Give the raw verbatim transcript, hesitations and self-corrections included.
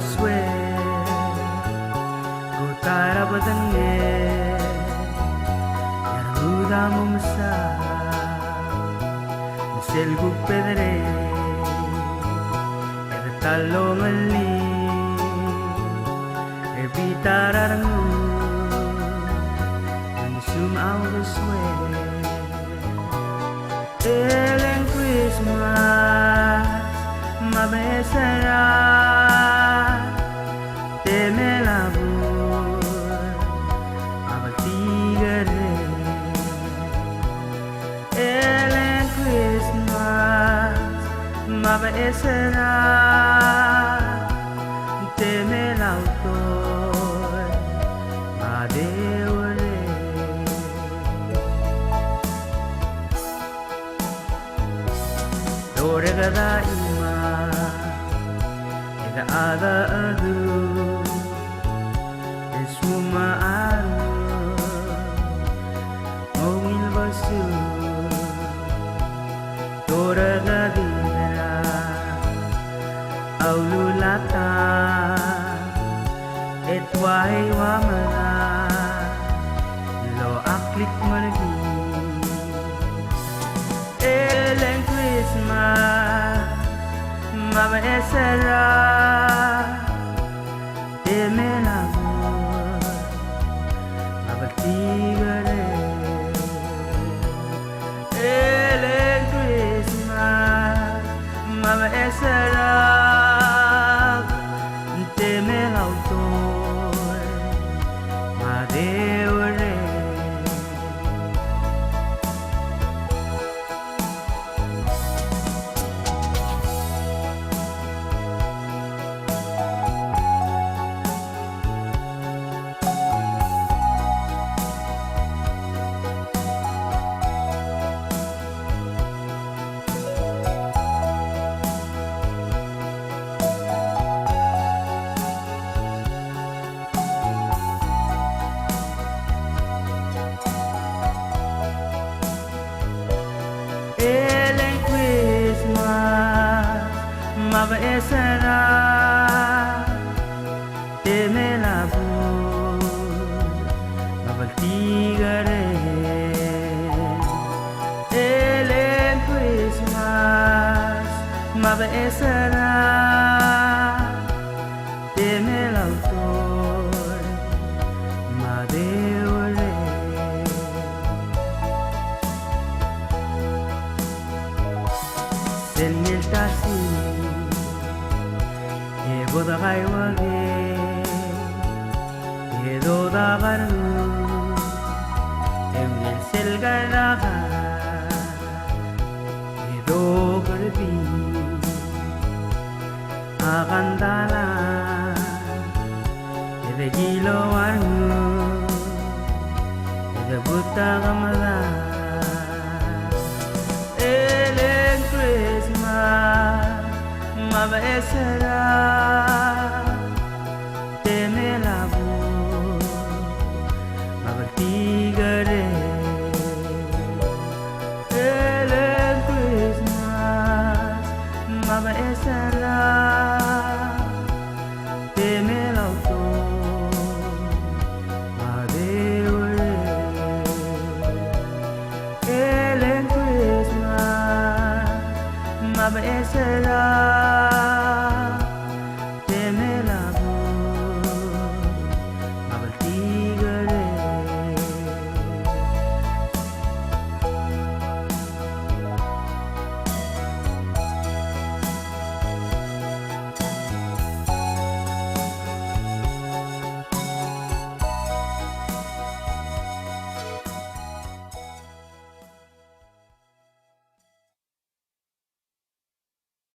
Suel, ko ta er a bedengel, e a rengud a mo mesaod, me sel kuk bedengel, e de ta el longelii, e bita er a rengud, me sum a uldesuel. Eleng Christmas, me a beches er a temel a bur, me a bltikerreng. Eleng Christmas, me a beches er a temel a utoi, me a deurreng. Loreked a chimang, e de a dedu, e sumechar, mo ungil besuk, torekedid er a ululata, e tuai ua mera, lo a klik merkii. Eleng Christmas, me a beches er a temel a bur, me a bltikerreng. Eleng Christmas, me a beches er a temel a utoi, me a deurreng. Eleng Christmas, me a beches er a temel a bur, me a bltikerreng. Eleng Christmas, me a beches er a temel a utoi, me a deurreng. Sel ngeltasin, e bo dekaingeseu, e dodak a rengud, e ungil sel kar a kar, e dokerbii a kandala, e de kilou a rengud, e de butak a medal. Eleng Christmas, me a beches er a temel a bur, me a bltikerreng. Eleng Christmas, me a beches er a